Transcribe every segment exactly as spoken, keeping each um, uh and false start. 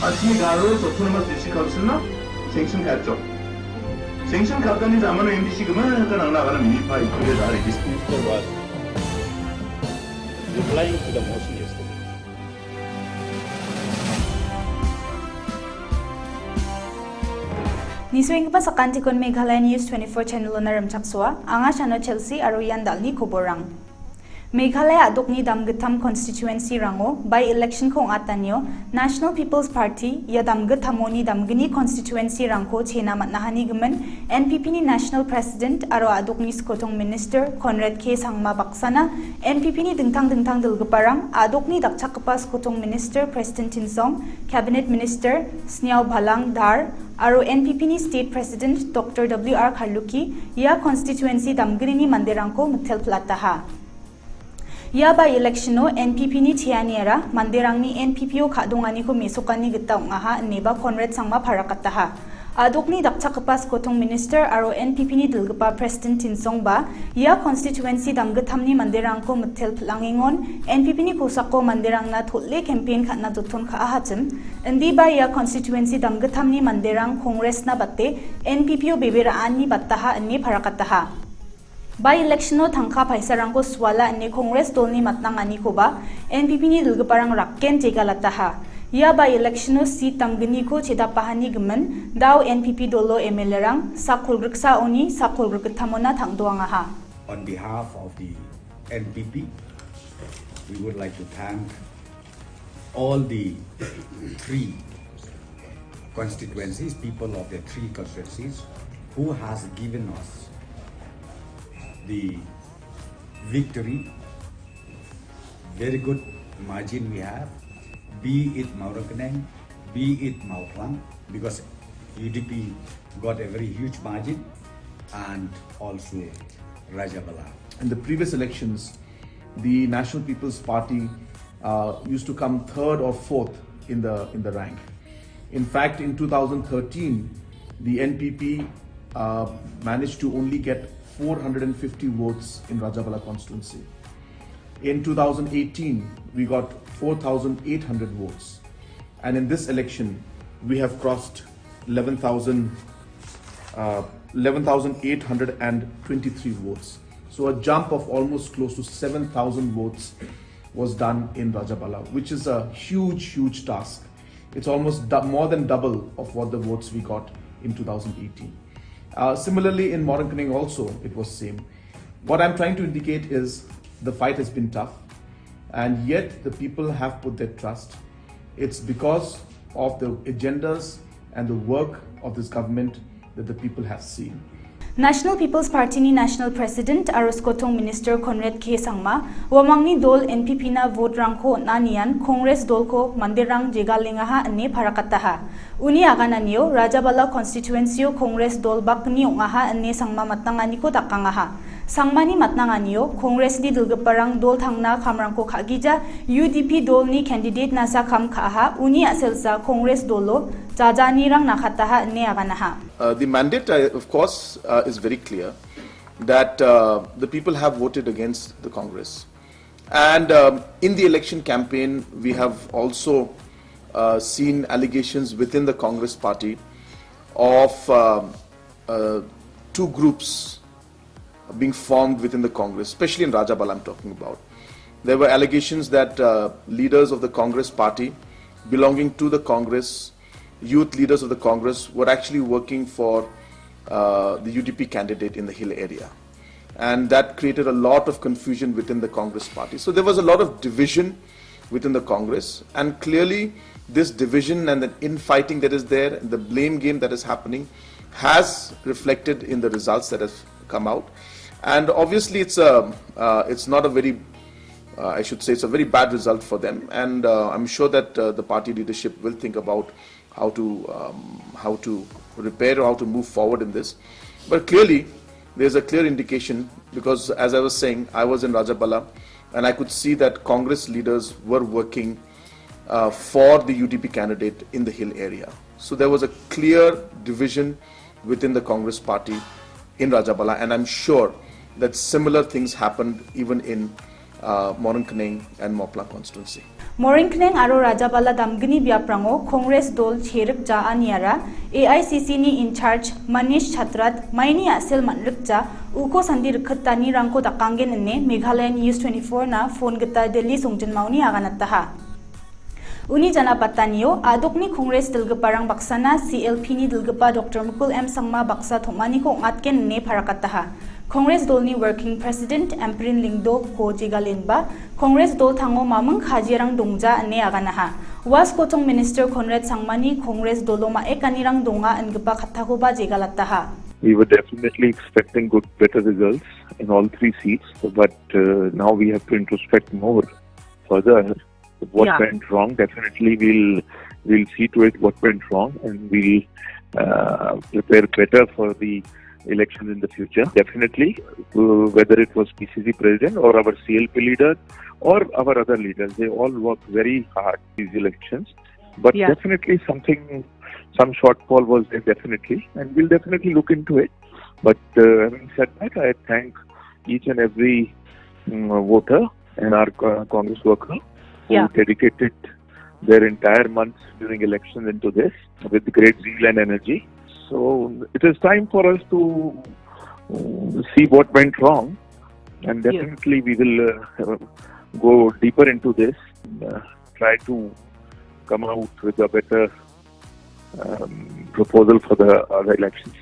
Asmi Garo Autonomous District Council-na sanction ka·atjok. Sanction ka·atani jamano M D C gimikkan angna agana minipa ikkude da regis. Mister Wal, replying to the motion yesterday. Nisuenggipa sakantikon Meghalaya News twenty-four channel-ona rimchaksoa. Anga Shano Chelsea aro ian dal·ni koborrang. Meghalaya a·dokni damgittam constituency-rango by-election-ko ong·atanio National People's Party ia damgittamoni damgni constituency-rangko chena man·ahani gimin N P P-ni National President aro a·dokni skotong Minister Conrad K Sangma baksana N P P-ni dingtang dingtang dilgiparang a·dokni dakchakgipa skotong Minister Prestone Tynsong, Cabinet Minister Sniawbhalang Dhar aro N P P-ni State President Doctor W R Kharlukhi ia constituency damgnini manderangko mitel pil·ataha. Ia by-election-o N P P-ni cheaniara manderangni N P P-o ka·donganiko mesokani gita ong·aha ineba Conrad Sangma parakataha. A·dokni dakchakgipa skotong Minister aro N P P-ni dilgipa Prestone Tynsong-ba ia constituency damgittamni manderangko mitel pil·angengon N P P-ni kosako manderangna tol·e campaign ka·na joton ka·ahachim, indiba ia constituency damgittamni manderang Congress-na bate N P P-o bebe ra·ani bataha ine parakataha. By-election-o tangka paisarangko suala ine Congress dolni matnanganikoba N P P-ni dilgiparang rakken jegalataha. Ia by-election-o seat damgniko chedapahani gimin dao N P P dolo M L A-rang sak kolgriksaoni sak kolgrikgittamona tang·doangaha. On behalf of the N P P, we would like to thank all the three constituencies, people of the three constituencies who has given us the victory. Very good margin we have, be it Mawryngkneng, be it Mawphlang, because U D P got a very huge margin, and also Rajabala. In the previous elections, the National People's Party uh, used to come third or fourth in the in the rank. In fact, in two thousand thirteen, the N P P uh, managed to only get four hundred fifty votes in Rajabala constituency. In two thousand eighteen, we got four thousand eight hundred votes. And in this election, we have crossed eleven thousand, uh, eleven thousand eight hundred twenty-three votes. So a jump of almost close to seven thousand votes was done in Rajabala, which is a huge, huge task. It's almost du-, more than double of what the votes we got in two thousand eighteen. Uh, similarly, in Mawryngkneng also, it was same. What I'm trying to indicate is the fight has been tough, and yet the people have put their trust. It's because of the agendas and the work of this government that the people have seen. National People's Party-ni National President aro Skotong Minister Conrad K Sangma, uamangni dol N P P-na vote-rangko on·anian Congress dolko manderang jegalengaha ine parakataha. Uni agananio Rajabala constituency-o Congress dol bakni ong·aha ine Sangma matnanganiko dakangaha. Sangmani matnanganio Congress-ni dilgiparang dol tangna kamrangko ka·gija U D P dolni candidate-nasa kam ka·aha, uni a·selsa Congress dolo jajanirang nakataha ine aganaha. Uh, the mandate, uh, of course, uh, is very clear that, uh, the people have voted against the Congress. And, um, in the election campaign, we have also, uh, seen allegations within the Congress party of, um, uh, two groups being formed within the Congress, especially in Rajabala I'm talking about. There were allegations that, uh, leaders of the Congress party belonging to the Congress, youth leaders of the Congress were actually working for, uh, the U D P candidate in the hill area. And that created a lot of confusion within the Congress party. So there was a lot of division within the Congress, and clearly this division and the infighting that is there, the blame game that is happening, has reflected in the results that have come out. And obviously, it's a, uh, it's not a very, uh, I should say, it's a very bad result for them. And, uh, I'm sure that, uh, the party leadership will think about how to, um, how to repair or how to move forward in this. But clearly, there's a clear indication, because as I was saying, I was in Rajabala and I could see that Congress leaders were working, uh, for the U D P candidate in the hill area. So there was a clear division within the Congress party in Rajabala, and I'm sure that similar things happened even in, uh, Mawryngkneng and Mawphlang constituency. Morengkneng aro Rajabala damgni biaprango Congress dol cherip ja aniara A I C C ni in charge Manish Chatrat maini a·sel man·rikja uko sandi rikgitanirangko dakanggen ine Meghalaya News twenty-four na phone gita Delhi songjinmaoni aganataha. Uni janapatanio a·dokni Congress dilgiparang baksana C L P ni dilgipa Doctor Mukul M Sangma baksa tom·aniko ong·atgen ine parakataha. Congress dolni Working President Ampareen Lyngdoh ko jegalenba Congress dol tango maming kajiarang dongja ine aganaha. Ua skotong Minister Conrad Sangmani Congress dolo ma·ekanirang donga ingipa kattakoba jegalataha. We were definitely expecting good, better results in all three seats, but uh, now we have to introspect more further. What Yeah. went wrong? Definitely, we'll we'll see to it what went wrong, and we'll uh, prepare better for the elections in the future. Definitely, uh, whether it was P C C president or our C L P leader or our other leaders, they all worked very hard these elections. But Yeah. definitely, something, some shortfall was there, definitely, and we'll definitely look into it. But uh, having said that, I thank each and every mm, voter and our co- Congress worker who Yeah. dedicated their entire months during elections into this with great zeal and energy. So it is time for us to mm, see what went wrong, and Yes. definitely we will uh, go deeper into this, uh, try to come out with a better um, proposal for the other elections.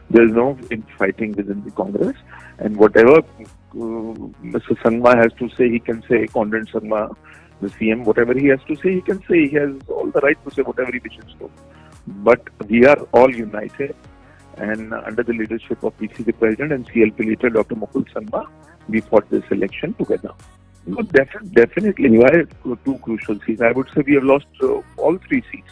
There's no infighting within the Congress, and whatever uh, Mister Sangma has to say, he can say. Conrad Sangma, the C M, whatever he has to say, he can say. He has all the right to say whatever he wishes to. But we are all united, and under the leadership of P C C President and C L P leader Doctor Mukul Sangma, we fought this election together. No, defi- definitely. Why two crucial seats? I would say we have lost uh, all three seats.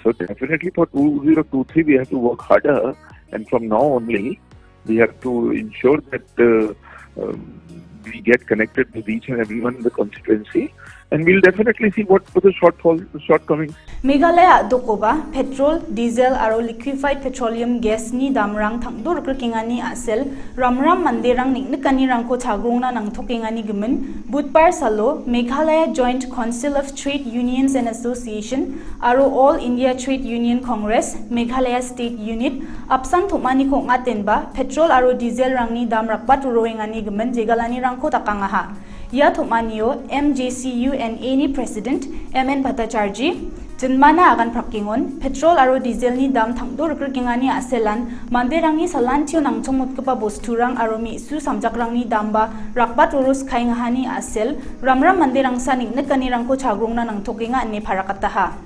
So definitely for two zero two three, we have to work harder. And from now only, we have to ensure that uh, um, we get connected with each and everyone in the constituency. And we'll definitely see what were the shortfall, shortcomings. Meghalaya a·dokoba petrol, diesel aro liquefied petroleum gas-ni damrang tangdo rikrikengani a·sel ramram manderang neng·nikanirangko chagrongna nangtokengani gimin, Budbar salo Meghalaya Joint Council of Trade Unions and Association aro All India Trade Union Congress Meghalaya State Unit apsan tom·aniko ong·atenba petrol aro diesel-rangni dam rakbat roroengani gimin jegalanirangko dakangaha. Ia tom·anio M J C U N A ni President M N Bhattacharjee, jinmana Agan Prakingon, petrol aro dieselni dam tangdo rikrikengani a·selan manderangni salantio nangchongmotgipa bosturang aro me·su samjakrangni damba rakbat roro skaengahani a·sel, ramram manderangsa neng·nikanirangko chagrongna nangtokenga ine parakataha.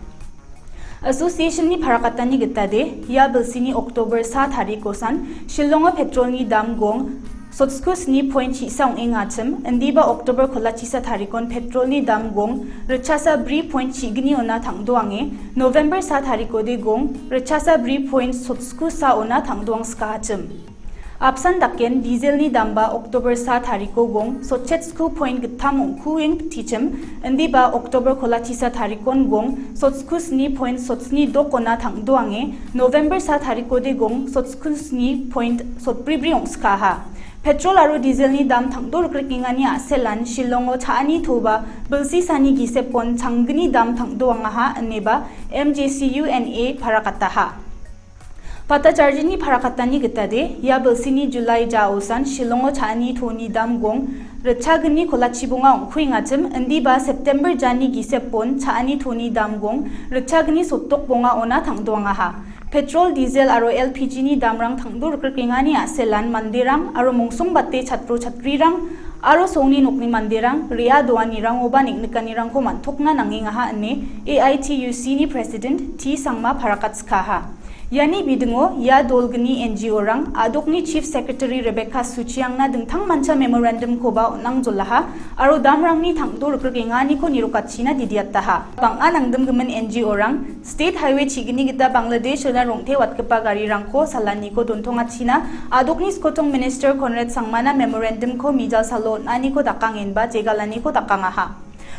Association-ni parakatani gitade, ia bilsini October sa tarikosan Shillongo petrolni dam gong sotsku sni point chisa ong·engachim, indiba October kolachisa tarikon petrolni dam gong ritchasa bri point chigni ona tangdoange, November sa tarikode gong ritchasa bri point sotsku sa ona tangdoangskachim. Apsan daken dieselni damba October sa tariko gong sotchetsku point gittam ong·kueng tichim, indiba October kolachisa tarikon gong sotsku sni point sotsni dok ona tangdoange, November sa tarikode gong sotsku sni point sotbribri ong·skaha. Petrol aro dieselni dam tangdo rikrikengani a·selan Shillongo cha·ani toba bilsi sani gisepon changgni dam tangdoangaha ineba M J C U N A parakataha. Bhattacharjee-ni parakatani gitade, ia bilsini July ja osan Shillongo cha·ani toni dam gong ritchagni kolachibonga ong·kuengachim, indiba September jani gisepon cha·ani toni dam gong ritchagni sotdok bonga ona tangdoangaha. Petrol, diesel aro L P G-ni damrang tangdo rikrikengani a·selan manderang aro mongsongbate chatro chatrirang aro songni nokni manderang re·a doanirangoba neng·nikanirangko man·tokna nangengaha ine A I T U C-ni President T Sangma parakatskaha. Iani bidingo ia dolgni N G O-rang a·dokni Chief Secretary Rebecca Suchiangna dingtangmancha memorandum-koba on·angjolaha aro damrangni tangdo rikrikenganiko nirokachina didiataha. Bang·a nangdimgimin N G O-rang State Highway chigini gita Bangladesh-ona rong·te watgipa garirangko salaniko dontongachina a·dokni skotong Minister Conrad Sangmana memorandum-ko mijal salo on·aniko dakangenba jegalaniko dakangaha.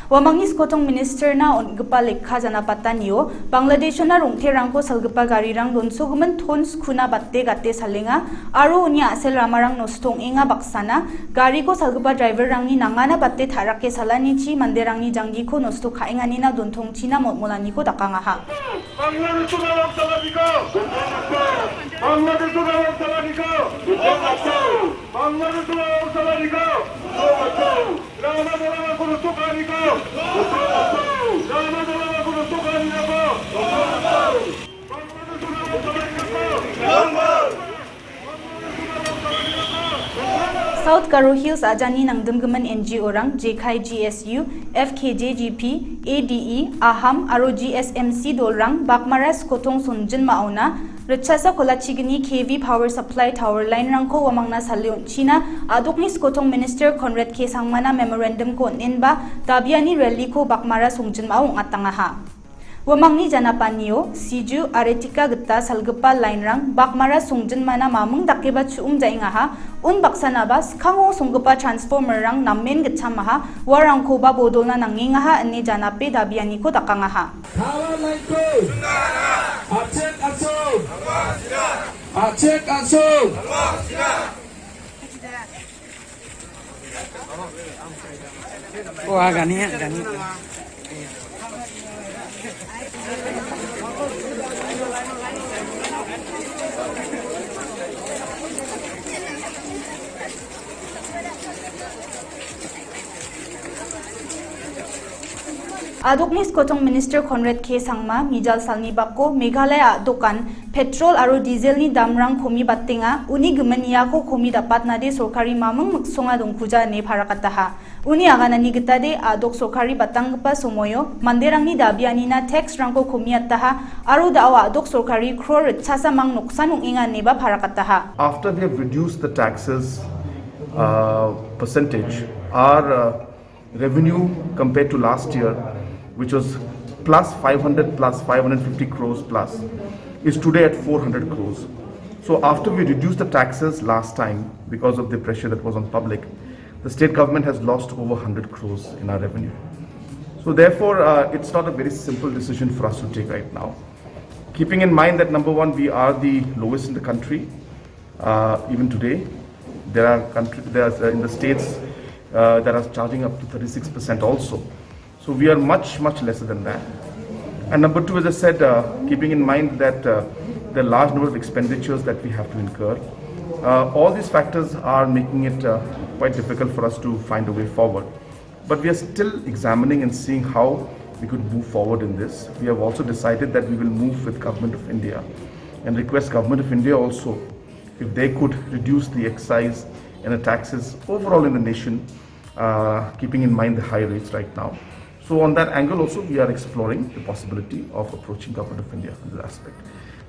Uamangni skotong ministerna on·gipa lekka janapatanio Bangladeshona rong·terangko salgipa garirang donsogimin ton skuna bate gate salenga aro uni a·sel ramarang nosto ong·enga baksana gariko salgipa driverrangni nangana bate ta·rake salanichi manderangni janggiko nosto ka·enganina dontongchina molmolaniko dakangaha. Bangladeshona rong·salaniko! Bangladeshona rong·salaniko! Bangladeshona rong·salaniko! Rama Dolama Guru Sukariko! Rama Dolama Guru Sukariko! South Garo Hills a·jani nangdimgimin N G O-rang, jekai G S U, F K J G P, A D E, Aham aro G S M C dolrang Bakmara skotong songjinmaona ritchasa kolachigni K V power supply tower line-rangko uamangna sale on·china a·dokni skotong minister Conrad K Sangmana memorandum-ko on·enba dabiani rally-ko Bakmara songjinmao ong·atangaha. Uamangni janapanio Siju, Aretika gita salgipa line-rang Bakmara songjinmana maming dakeba chu·um ja·engaha, unbaksanaba skango songgipa transformer-rang namen gitchamaha, uarangkoba bodolna nangengaha ine janape dabianiko dakangaha. Power line-ko achek achok! Achek achok! Wah, gani ya, gani. A·dokni skotong minister Conrad K Sangma mijal salni bako Meghalaya a·dokan petrol aro dieselni damrang komi batenga, uni gimin iako komi dapatnade sorkari maming miksonga dongkuja ine parakataha. Uni aganani gitade a·dok sorkari batanggipa somoio manderangni dabianina tax-rangko komiataha aro da·o a·dok sorkari crore ritchasa mang noksan ong·enga ineba parakataha. After we have reduced the taxes, uh, percentage, our, uh, revenue compared to last year, which was plus five hundred plus, five hundred fifty crores plus, is today at four hundred crores. So after we reduced the taxes last time because of the pressure that was on public, the state government has lost over hundred crores in our revenue. So therefore, uh, it's not a very simple decision for us to take right now. Keeping in mind that, number one, we are the lowest in the country, uh, even today. There are country, there are, uh, in the states, uh, that are charging up to thirty-six percent also. So we are much, much lesser than that. And number two, as I said, uh, keeping in mind that, uh, the large number of expenditures that we have to incur, uh, all these factors are making it, uh, quite difficult for us to find a way forward. But we are still examining and seeing how we could move forward in this. We have also decided that we will move with Government of India and request Government of India also if they could reduce the excise and the taxes overall in the nation, uh, keeping in mind the high rates right now. So on that angle also, we are exploring the possibility of approaching Government of India in this aspect.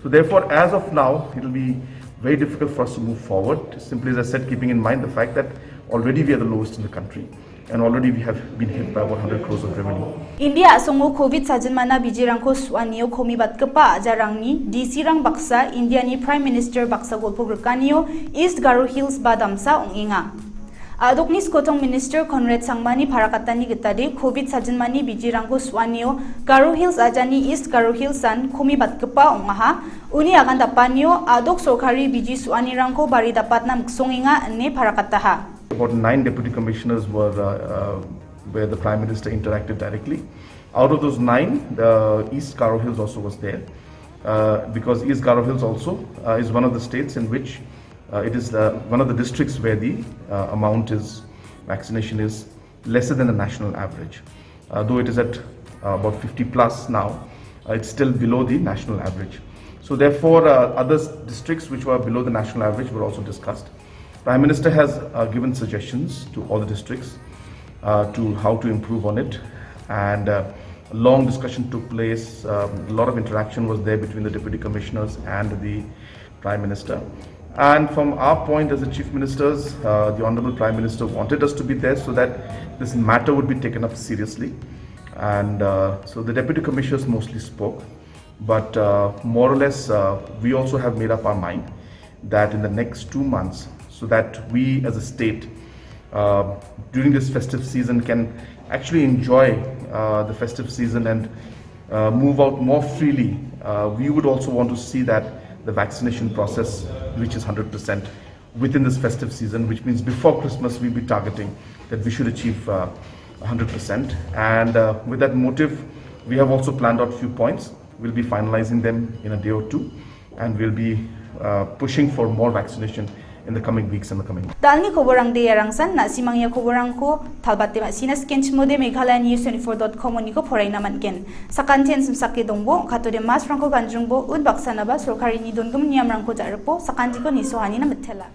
So therefore, as of now, it will be very difficult for us to move forward, simply as I said, keeping in mind the fact that already we are the lowest in the country and already we have been hit by about hundred crores of revenue. India a·songo covid sajinmana bijirangko su·anio komibatgipa a·jarangni D C-rang baksa, Indiani Prime Minister baksa golpo grikanio East Garo Hills ba damsa ong·enga. A·dokni skotong minister Conrad Sangmani parakatani gitade covid sajinmani bijirangko su·anio Garo Hills ajani East Garo Hills-an komibatgipa ong·aha. Uni agan dapanio a·dok sorkari biji su·anirangko bari dapatna miksongenga ine parakataha. About nine deputy commissioners were, uh, uh, where the Prime Minister interacted directly. Out of those nine, the East Garo Hills also was there, uh, because East Garo Hills also, uh, is one of the states in which, uh, it is, uh, one of the districts where the, uh, amount is, vaccination is lesser than the national average. Uh, though it is at, uh, about fifty plus now, uh, it's still below the national average. So therefore, uh, other s-, districts which were below the national average were also discussed. Prime Minister has, uh, given suggestions to all the districts, uh, to how to improve on it, and, uh, a long discussion took place. Um, a lot of interaction was there between the deputy commissioners and the Prime Minister. And from our point as the Chief Ministers, uh, the Honorable Prime Minister wanted us to be there so that this matter would be taken up seriously. And, uh, so the deputy commissioners mostly spoke. But, uh, more or less, uh, we also have made up our mind that in the next two months, so that we as a state, uh, during this festive season can actually enjoy uh, the festive season and uh, move out more freely, uh, we would also want to see that the vaccination process reaches one hundred percent within this festive season, which means before Christmas, we'll be targeting that we should achieve uh, one hundred percent. And uh, with that motive, we have also planned out few points. We'll be finalizing them in a day or two, and we'll be uh, pushing for more vaccination in the coming weeks and the coming months. Dalni koborang de yarangsan, na simang ya koborang ko, talbat de masina skin chmo de Meghalaya News twenty-four dot com oniko porai naman gen. Sakantian simsake dongbo, kato de mas rangko ganjungbo, ud baksanaba, sorkari ni dongum niam rangko jarpo, sakanti ko niso hani na metela.